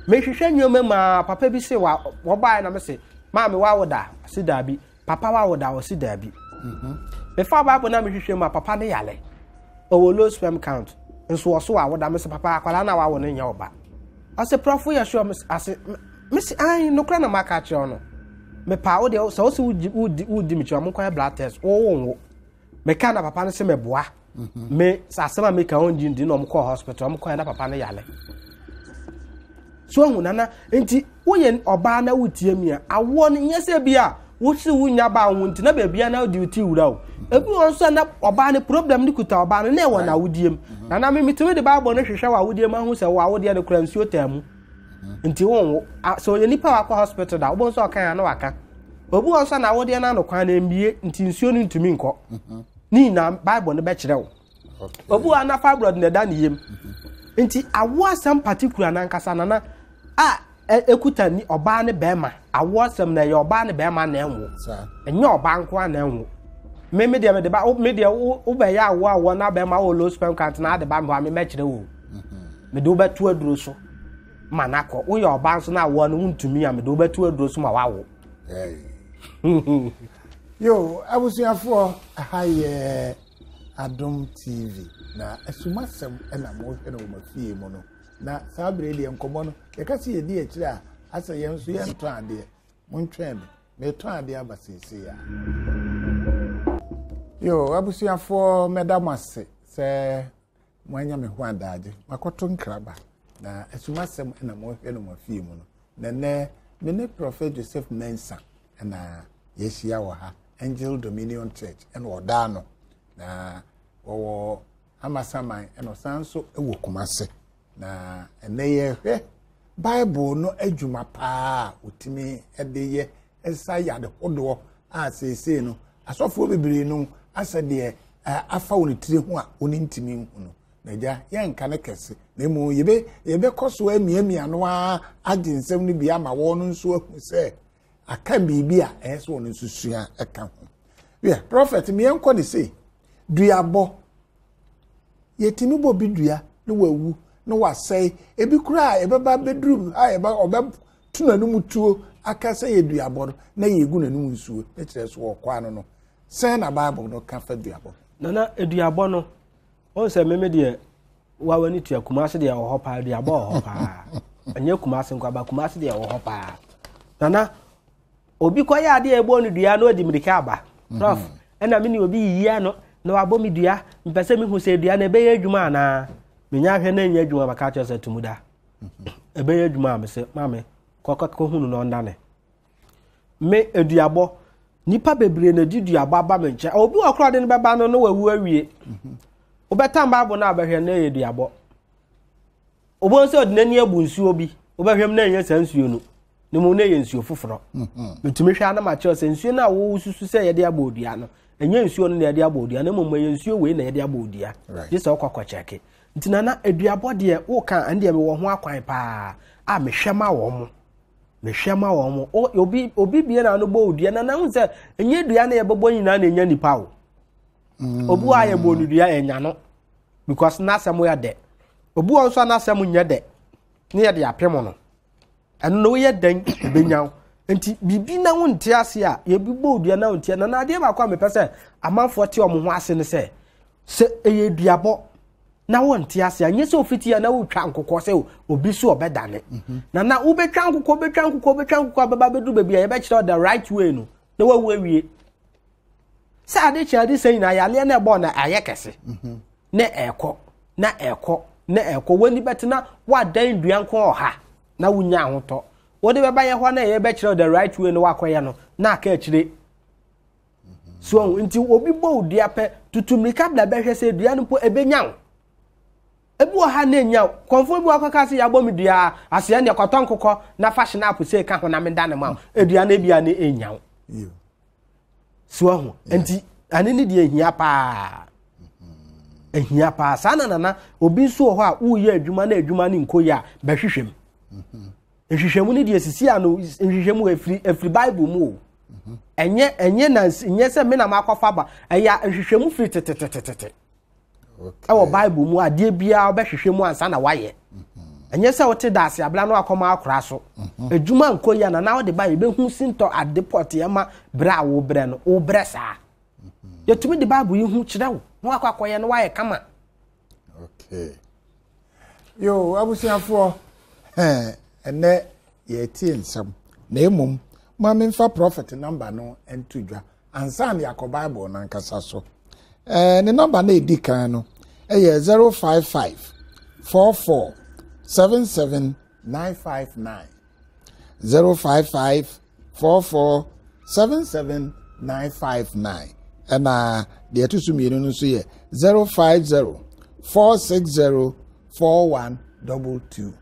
mehwehwɛ nneɛma mu a papa bi se wa wɔbaeɛ na mese maame wawo da ɔse daabi papa wawo da ɔse daabi mhm. mefa bible na mehwehwɛ mu a papa ne yale ɔwɔ low sperm count nso ɔso wawo da mese papa akwadaa na wawo no nyɛ ɔba ɔse prɔfo yɛ sure ase mese ai nokora na maka akyerɛ no mepaa wo deɛ sɛ wose wodi me kyerɛ mo nkɔyɛ blood test wowo nwo meka na papa no sɛ mɛboa mhm. me sɛ asɛm a meka ɔngye ndi na ɔmo kɔɔ hospital ɔmo kɔɛ na papa no yale so ahu nana nti woyɛ ɔbaa na wotie mi a awoɔ no nyɛ sɛ bi a wosi wo nya baa wo nti na baabi a na wode ti wura o ebi wɔn nso na ɔbaa no problem no kuta ɔbaa no na ɛwɔ n'awodie mu mhm. nana mi mitumi de baabɔ no hwehwɛ wɔ awodie mu ahu sɛ wɔ awodeɛ no kura nsuo taa mu mhm. nti wɔn wo sɛ ɔyɛ nipa wakɔ hospital da wɔn nso ɔka ya na waka Obi wɔ nso na awodeɛ no ano kwan no mbie nti nsuo no ntumi nkɔ. Mhm. Ne nyinaa Bible no bɛkyerɛ wo. Obi wɔ na fibroid na ɛda ne yam. Mhm. Nti awo asɛm particular nankasa nana a ekuta ni ɔbaa ne bɛrima awo asɛm na ɛyɛ ɔbaa ne bɛrima na ɛnwo. Ɛnyɛ ɔbaa nko a na ɛnwo. Me me deɛ me de ba me deɛ wo bɛyɛ awo awo na bɛrima wɔ low sperm count na ade ba me hɔ a me mɛkyerɛ wo. Mhm. Me de wo bɛto aduro so. ma no akɔ woyɛ ɔbaa nso na awoɔ no wontumi a mede wobɛto aduro so ma woawo yo abusuafoɔ aha yɛ adom tv na asumasɛm na mohwɛ no wɔ mafie mu no na saa bere deɛ nkɔmmɔ no yɛka sɛ yɛdi akyire a asɛ yɛn nso yɛntɔ adeɛ montwɛn me metɔ adeɛ aba seesei a yo abusuafoɔ mɛda mo ase sɛ Moanya me ho adaagye. Makɔto nkraba, na asumasɛm na mohwɛ no mo afie mu no. Na nnɛ, me ne Prɔfɛt Joseph Mensah na yɛahyia wɔ ha, Angel Dominion Church na ɔda ano. Na wɔwɔ Amasaman na ɔsan nso wɔ Kumase. Na ɛnnɛ yɛhwɛ Bible no adwuma paa a wɔtumi de yɛ sa yade hodoɔ a seesei no asɔfoɔ bebree no asɛ deɛ afa wɔn tiri ho a wɔn ntumi nhu no. Na agya yɛnka no kɛse na mmom yɛbɛ yɛbɛkɔ so amiamia no ara agye nsɛm no bi ama wɔn nso ahu sɛ. aka biribi a ɛyɛ sɛ ɔno nso sua ɛka ho. Wiɛ, prɔfɛt, meɛnkɔ ne sei, duabɔ. Yɛtumi bɔ bi dua na wawu na wasɛe. Ebi koraa a ɛbɛba bɛduru a yɛbɛ ɔbɛto n'anum tuo aka sɛ yɛ duabɔ no na yɛgu n'anum nsuo ne kyerɛ so ɔkɔ ano no. Sɛn na Bible no ka fa duabɔ? Nana, duabɔ no, wɔn sɛ meme deɛ wa w'ani tua Kumasi deɛ wɔ hɔ paa duabɔ wɔ hɔ paa. Ɛnyɛ Kumasi nko aba Kumasi deɛ wɔ hɔ paa. Nana, obi kɔyɛ adeɛ a ɛbɔ no dua na ɔde mmirika aba mhm. prof ɛna me ne obi yiyi ano na wabɔ me dua mpɛ sɛ mehu sɛ dua no ɛbɛyɛ adwuma anaa menya ahwɛ na ɛnyɛ adwuma maka kyerɛ sɛ tumu da mhm. ɛbɛyɛ adwuma a mesɛ maame kɔkɔhunu na ɔndane me aduabɔ nipa bebree na di duabɔ aba me nkyɛn obi wɔ korɔ de no bɛba no na wawu awie mhm. wobɛtam bible no a bɛhwɛ na ɛyɛ duabɔ Wobɛhu sɛ ɔde n'ani abu nsuo bi, wobɛhwɛ mu na ɛnyɛ saa nsuo no, na mmom na ɛyɛ nsuo foforɔ. Mm-hmm. Metumi hwɛ anam akyerɛ sɛ nsuo no a wosusu sɛ yɛde abɔ odua no, ɛnyɛ nsuo no na yɛde abɔ odua, na mmom ɛyɛ nsuo wei na yɛde abɔ odua. Gye sɛ wokɔ kɔkyɛke. Nti nana aduabɔ deɛ woka ɛno deɛ mewɔ ho akwan paa a mehwɛ ma wɔn mo. Mehwɛ ma wɔn mo. Obi obi bie na ano bɔ odua na na ho sɛ ɛnyɛ dua na yɛbɛbɔ nyinaa na ɛnya nipa o. Mm. Obi wɔ a yɛbɔ no dua ɛnya no because n'asɛm yɛ dɛ. Obi wɔ nso a n'asɛm nyɛ dɛ ne yɛde apem no. Ɛno na woyɛ dɛn ebenya wo. Nti biribi na wonte ase a yɛbi bɔ odua na wonte na na adeɛ baako a mepɛ sɛ amanfoɔ te wɔn ho ase ne sɛ sɛ ɛyɛ duabɔ na wonte ase a nyɛ sɛ ofiti a na wotwa nkokɔ sɛ obi so ɔbɛdane mhm. na na wobɛtwa nkokɔ wobɛtwa nkokɔ wobɛtwa nkokɔ abɛba bɛduru baabi a yɛbɛkyerɛ the right way no na wawu awie sɛ ade kyɛ ade sɛ nyinaa yareɛ no ɛbɔɔ na ayɛ kɛse mhm. na ɛkɔ na ɛkɔ na ɛkɔ w'ani bɛte na woadan dua nko ɔha na wonya ahotɔ wode bɛba yɛ hɔ na ɛyɛ bɛkyerɛ the right way no wakɔyɛ no na aka akyire so nti obi bɔ wo dua pɛ tutu mmirika bla bɛhwɛ sɛ dua no mpo ɛbɛnya wo ebi wɔ ha na enya kɔnfo bi wakɔka sɛ yɛabɔ me dua aseɛ neɛ kɔtɔ nkokɔ na fa hyena sɛ ka ho na meda ne ma wo edua no ebia ne enya wo so ahu nti ɛne ne deɛ ehia paa ehia paa saa na nana obi nso wɔ hɔ a woyɛ adwuma na adwuma no nkɔ yie a bɛhwehwɛ mu nhwehwɛmu no deɛ sisi ano nhwehwɛmu efiri efiri bible mu o ɛnyɛ ɛnyɛ na nyɛ sɛ me na makɔfa ba ɛyɛ nhwehwɛmu firi tetetetete. ɛwɔ bible mu adeɛ biara wobɛhwehwɛ mu ansa na wayɛ mhm. ɛnyɛ sɛ wote daase abla no akɔma akora so mhm. adwuma nkɔ yi a nana wode ba yɛbɛhu sintɔ ade pɔteɛ ma berɛ a wobrɛ no wobrɛ saa mhm. yɛtumi de bible yi ho kyerɛ wo na wakɔ akɔyɛ no wayɛ kama okay. Yo, abusuafoɔ, ɛnɛ yɛretie nsɛm na mmom ma memfa prɔfɛt nɔmba no nto dwa ansa na yɛakɔ Bible no ankasa so. Ɛɛ ne nɔmba no a ɛdi kan no ɛyɛ 055 44 77 959 055 44 77 959 ɛna deɛ ɛto so mmienu no nso yɛ 050 460 4122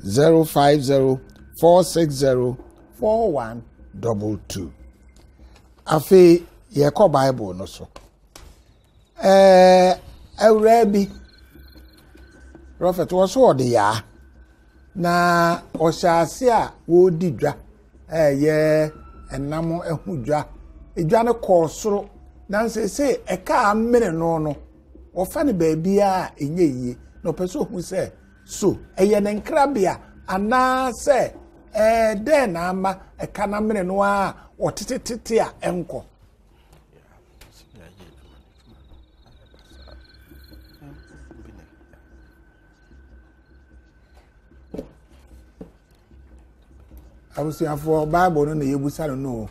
050 460 4122 afei yɛkɔ bible no so Ɛɛ awuraa bi, prɔfɛt, wɔ so ɔde yaa, na ɔhyɛ ase a wɔredi dwa ɛyɛ ɛnam ho dwa. Edwa no kɔɔ soro, na seesei ɛka amene no no, wɔfa no baabiara a ɛnyɛ yie, na ɔpɛ sɛ ohu sɛ so ɛyɛ ne nkrabea anaasɛ ɛɛ dɛn na ama ɛka no amene no a ɔtetetete a ɛnkɔ. Abusuafoɔ Bible no na yɛbusa no no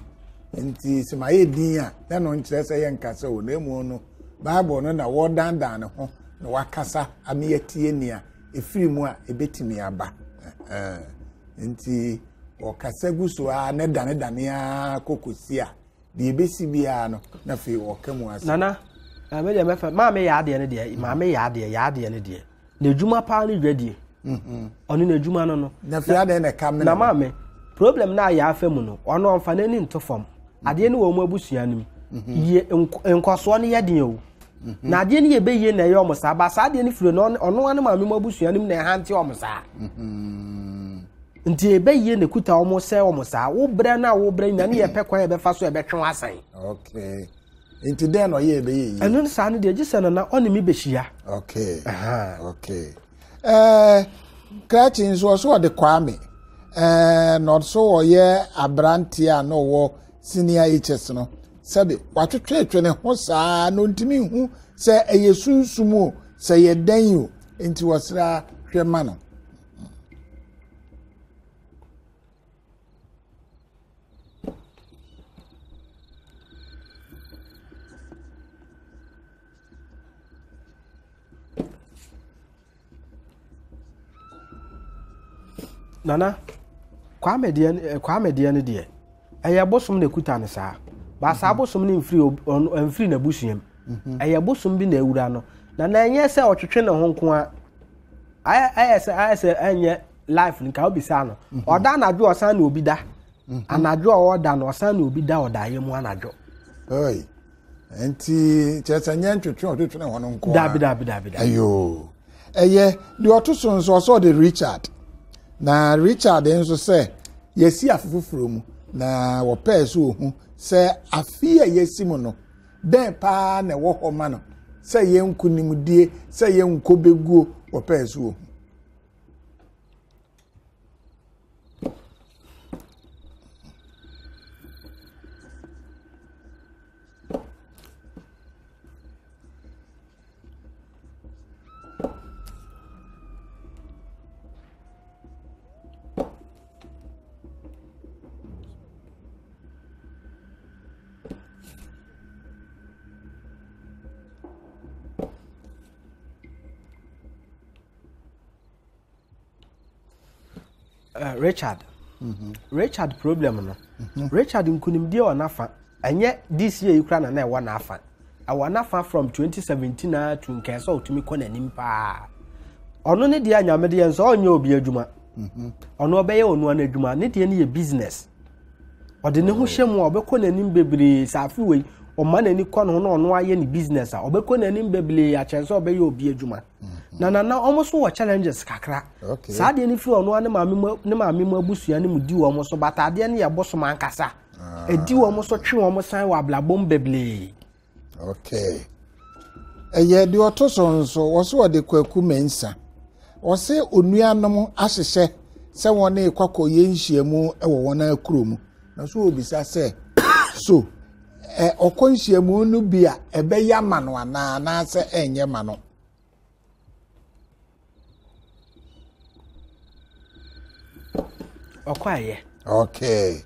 nti sɛ mayɛ din a na no nkyerɛ sɛ yɛnkasa o na emu no Bible no na wɔdandan ne ho na wakasa ama yɛatie nea ɛfiri mu a ɛbɛtumi aba nti wɔkasa gu so a na danedane ara kɔkɔsi a deɛ ɛbɛsi biara no na afei wɔka mu asɛm. Nana, maame deɛ mɛfɛ maame yɛ adeɛ no deɛ maame yɛ adeɛ yɛ adeɛ no deɛ n'adwuma paa ne dwadie mhm. ɔno n'adwuma no no. Na afei adeɛ na ɛka mene. Na maame problem no a yɛ afa mu no ɔno ɔmfa n'ani nto fam adeɛ no wɔ wɔn abusua no mu mhm. yie nkɔsoɔ no yɛ den o mhm. na adeɛ no yɛ bɛyie na ɛyɛ wɔn saa ba saa adeɛ no firi no ɔno ano maame mu abusua no mu na ɛhante wɔn saa. Nti ɛbɛyie na ɛkuta wɔn sɛ wɔn saa. Wo brɛ no a wo brɛ nyina ne yɛpɛ kwan a yɛbɛfa so ɛbɛtwe wo asan. Okay. Nti dɛn na ɔyɛ ɛbɛyɛ yie? Ɛno saa no deɛ gye sɛ nana ɔne me bɛhyia. Okay. Okay. Ɛɛ krakye nso ɔso ɔde Kwame. Ɛɛ na ɔso ɔyɛ aberanteɛ a na ɔwɔ senior HS no. Sɛbe watwetwetwe ne ho saa na ɔntumi nhu sɛ ɛyɛ sunsum o sɛ yɛ dɛn o nti wɔsra hwɛ ma no. Nana, Kwame deɛ eh, Kwame deɛ no deɛ ɛyɛ bosom na ekuta no saa. Ba saa mhm. bosom no mfiri ɔno mfiri n'abusua mu. Mhm. Ɛyɛ bosom bi na ewura no. Na na ɛnyɛ sɛ ɔtwetwe ne ho nko a. Ayɛ ayɛ sɛ ayɛ sɛ ɛnyɛ life nka obisa no. Mhm. Ɔda anadwo ɔsan na obi da. Anadwo a ɔda no ɔsan na obi da ɔdaeɛ mu anadwo. Oi. Nti kyerɛ sɛ nyɛ ntwetwe ɔtwetwe ne ho no nko Dabi dabi dabi dabi. Ayo. Ɛyɛ deɛ ɔto so nso ɔsɛ ɔde Richard. Na Richard nso sɛ yɛsi afe foforɔ mu na wɔpɛɛ so ohu sɛ afe a yɛsi mu no dɛn paa na ɛwɔ hɔ ma no sɛ yɛn nkonimdie sɛ yɛn nkɔbɛguo wɔpɛɛ so ohu. Uh, Richard. Mm -hmm. Richard problem no. Mm -hmm. Richard nkunimdie wɔ n'afa. Ɛnyɛ this year yi kura na na ɛwɔ n'afa. Ɛwɔ n'afa from 2017 na to nkɛse sɛ ɔtumi kɔ n'anim paa. Ɔno ne deɛ anyame deɛ nso ɔnyɛ obi adwuma. Mhm. Ɔno ɔbɛyɛ ɔno ano adwuma. Ne deɛ no yɛ business. Ɔde ne ho hyɛ mu a ɔbɛkɔ n'anim bebree sɛ afe wei ɔma n'ani kɔ ne ho na ɔno ayɛ ne business a ɔbɛkɔ n'anim bebree akyɛn sɛ ɔbɛyɛ obi adwuma. Na nana wɔn nso wɔ challenges kakra. Saa adeɛ no firi ɔno ne maame mu ne maame mu abusua no mu di wɔn so but adeɛ no yɛ bosom ankasa. Ɛdi ah. wɔn so twe wɔn san wɔ abrabɔ mu bebree. Okay. Ɛyɛ deɛ ɔto so nso wɔso wɔde Kwaku Mensah. Wɔse onuanom ahyehyɛ sɛ wɔn rekɔ akɔyɛ nhyiamu wɔ wɔn akuro mu. Na so wɔbisa sɛ so ɛ ɔkɔ nhyiamu no bi a ɛbɛyɛ ama no anaa anaasɛ ɛnyɛ ma no. Ɔkɔ ayɛ. Okay.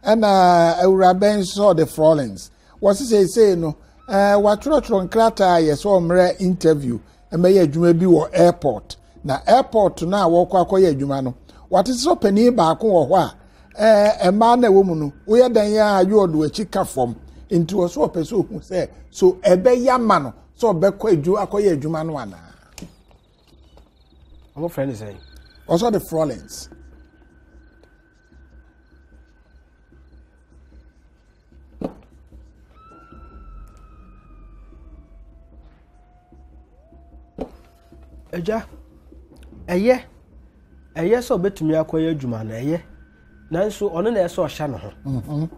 Ɛna awuraba nso ɔde Florence. Wɔsi seesei no ɛɛ watwerɛtwerɛ nkrataa yɛ sɛ ɔmmerɛ interview mmɛyɛ adwuma bi wɔ airport. Na airport no a wɔkɔ akɔyɛ adwuma no wate sɛ ɔpanin baako wɔ hɔ a ɛɛ mmaa na ɛwɔ mu no woyɛ dan a yɛ ɔdo akyi ka fam nti ɔso ɔpɛ sɛ ohu sɛ so ɛbɛyɛ ama no sɛ ɔbɛkɔ adwu akɔyɛ adwuma no anaa. Wɔn fɛ ne sɛn. Ɔsɔ de Florence. Agya, ɛyɛ, ɛyɛ sɛ ɔbɛtumi akɔyɛ adwuma no, ɛyɛ. Nanso ɔno na ɛsɛ ɔhyɛ ne ho. Mhm.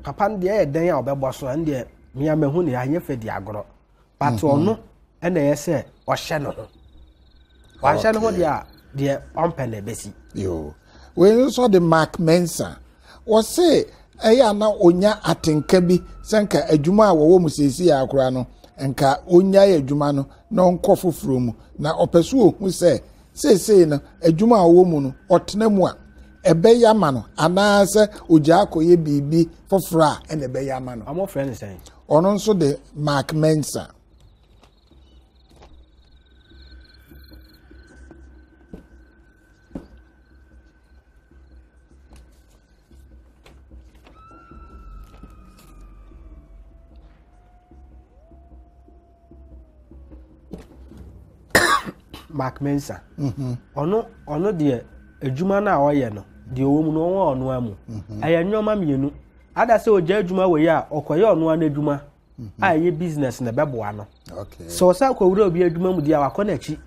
Papa no deɛ ɛyɛ dɛn a ɔbɛbɔ so ɛno deɛ mea mahu ne anyɛ fɛ di agorɔ. But mhm. ɔno ɛna ɛyɛ sɛ ɔhyɛ ne ho. Wanhyɛ ne ho deɛ a deɛ ɔmpɛ na ɛbɛsi. Yoo. Wei nso de Mark Mensah. Wɔse ɛyɛ a na onya atenka bi sɛ nka adwuma a wɔwɔ mu seesei ara koraa no, nka onnyae adwuma no na ɔnkɔ foforɔ mu. Na ɔpɛ so ohu sɛ seesei no adwuma a ɔwɔ mu no ɔtena mu a ɛbɛyɛ ama no anaasɛ ogyaa kɔyɛ biribi foforɔ a ɛna ɛbɛyɛ ama no. Wɔfrɛ no sɛn? Ɔno nso de Mark Mensah. Mark Mensah mhm. ɔno ɔno deɛ adwuma no a ɔyɛ no deɛ ɔwɔ mu no ɔwɔ ɔno amu mhm. ɛyɛ nneɛma mmienu ada sɛ ɔgya adwuma wɔ yi a ɔkɔyɛ ɔno ano adwuma mhm. a ɛyɛ business na ɛbɛboa no sɛ ɔsan kɔwura obi adwuma mu deɛ a wakɔ n'akyi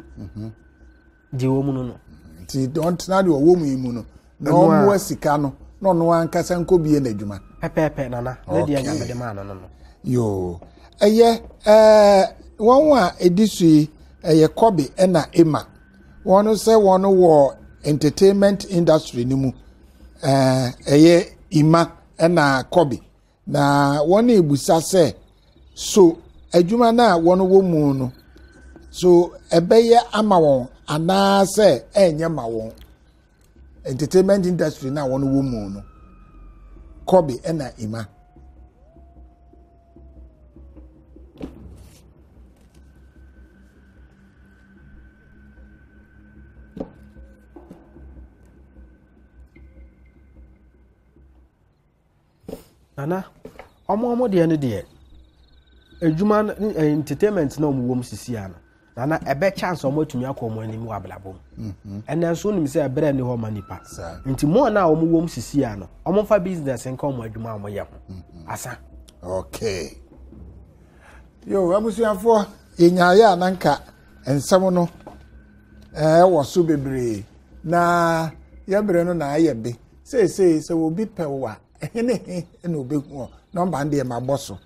deɛ ɔwɔ mu no no. Nti ɔntena deɛ ɔwɔ mu yi mu no. Na ɔmmoa sika no na ɔno ankasa nkɔbie n'adwuma. Pɛpɛɛpɛ nana ne deɛ nyame de maa no no no. Yoo ɛyɛ ɛɛ wɔn a ɛdi so yi ɛyɛ Kɔbe ɛna Emma wɔn sɛ wɔn wɔ entertainment industry no mu ɛɛ ɛyɛ Emma ɛna Kɔbe Na wɔrebisa sɛ, So adwuma no a wɔwɔ mu no, so ɛbɛyɛ ama wɔn anaasɛ ɛnyɛ ma wɔn? Entertainment industry no a wɔwɔ mu no, Kobe ɛna Ima. Nana, wɔn wɔn deɛ no deɛ, adwuma no ne eh, entertainment na wɔn wɔ mu sisi ano. Nana, ɛbɛ chance wɔn atumi akɔ wɔn anim wɔ abrabɔ mu. Mhm. Ɛnna nso wonim sɛ ɛbrɛ ni hɔ ma nipa. Nti mo na wɔn wɔ mu sisi ano, wɔn fa business nka wɔn adwuma a wɔyɛ ho. Mhm. Asa. Okay. Yo, abusuafoɔ, yɛnyaeɛ a na nka nsɛm no ɛwɔ so bebree na yɛbrɛ no na ayɛ be. Seesei sɛ obi pɛ wo a, ɛhe ne he na obehu wɔ? Nɔmba no deɛ mabɔ so.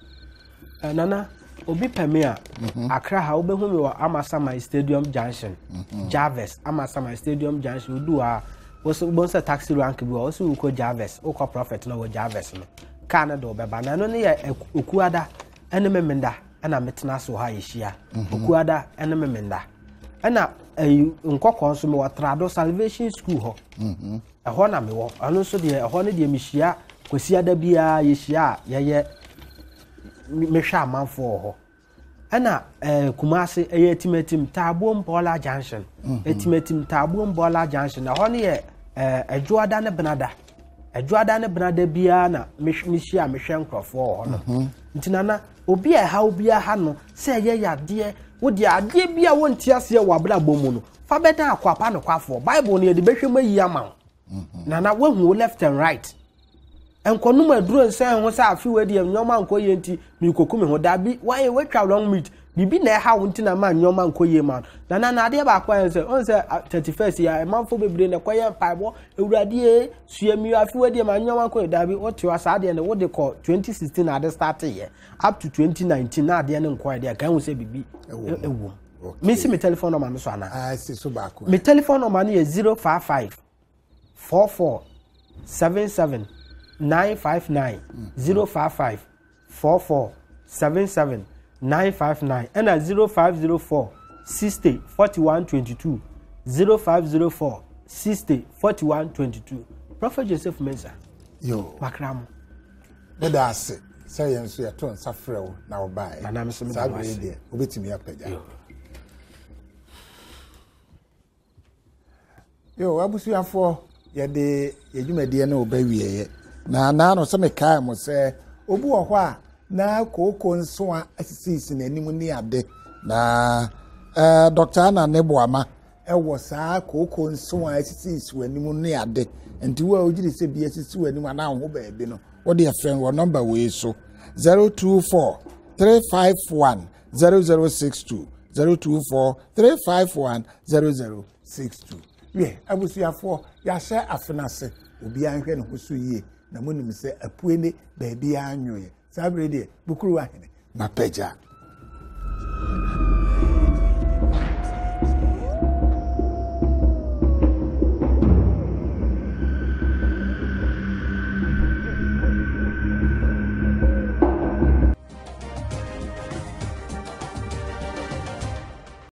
Eh, Nana, obi pɛ me a, mhm. Accra ha wobɛhu me wɔ Amasaman Stadium Junction, mhm. Jarvis, Amasaman Stadium Junction, wodu hɔ a, wobɛhu sɛ taxi rank bi wɔ, wo sɛ wokɔ Jarvis, wokɔ Prophet na wɔ Jarvis no, kaa no de wobɛba. Na ɛno ne yɛ Okuada ne Memenda ɛna metena ase wɔ ha yɛhyia. Mhm. Okuada ne Memenda. Ɛna ɛyi nkɔkɔɔ nso mewɔ Trado Salvation School hɔ. Ɛhɔ na mewɔ. Ɛno nso deɛ ɛhɔ no deɛ mehyia Kwasiada biara yɛhyia a yɛyɛ mehwɛ amanfoɔ wɔ hɔ. Ɛna ɛɛ eh, Kumase ɛyɛ Atimatim Taabuom Bɔɔla Junction. Mhm. Atimatim Taabuom Bɔɔla Junction ɛhɔ no yɛ ɛɛ eh, Adwoada ne Benada. Adwoada ne Benada biara na mehyia mehwɛ nkurɔfoɔ wɔ hɔ no. Mhm. Nti nana obi a ɛhaw biara ha no sɛ ɛyɛ yadeɛ wodeɛ adeɛ bi a wonte aseɛ wɔ abrabɔ mu no Fa bɛdan akoa pa nokwafoɔ. Bible no yɛde bɛhwɛ mu ayi ama wo. Mhm. Nana woahu wo left and right. Nkɔnom aduro nsɛn ho sɛ afe wei deɛ nneɛma nkɔ yie nti merekɔku me ho. Dabi woayɛ woatwa wrong meat. Biribi na ɛha wo nti na ma nneɛma nkɔ yie ma no. Nana na adeɛ baako ayɛ sɛ ɔn sɛ 31st yi a ɛmanfoɔ bebree na ɛkɔyɛ mpaebɔ awurade ee sua mi afe wei deɛ ma nneɛma nkɔ yie. Dabi wote hɔ saa adeɛ no wode kɔ 2016 na ade start yɛ up to 2019 na adeɛ no nkɔ yɛ deɛ ka ehu sɛ biribi ɛwɔ mu. mesi me telephone number no so anaa ah, si so baako me telephone number no yɛ 055 44 77 959 055 44 77 959 ɛna 0504 60 41 22 0504 60 41 22 Prophet Joseph Mensah yo makra mo Meda ase sɛ yɛn nso yɛto nsa frɛ wo na wobaeɛ. Saa berɛ yi deɛ wobɛtumi apagya. Yo, abusuafoɔ yɛde yɛn dwumadie no reba wieɛ. Na naa no sɛ mekae mo sɛ obi wɔ hɔ a na kooko nsoa asisisi n'anim ne ade na eh, Dr. Anna ne boama wɔ saa kooko nson a esisisi w'anim ne ade. Nti wo a wogyiri sɛ bi asisi w'anim anaa wo ho baabi no, wode frɛ wɔ nɔmba wei so 024 351 0062 024 351 0062. Wiɛ, abusuafoɔ, yɛahyɛ afe no ase. Obiara nhwɛ ne ho so yie na monim sɛ apue ne baabiara nwoeɛ. Saa bere deɛ, Bukuru ahene, mapagya.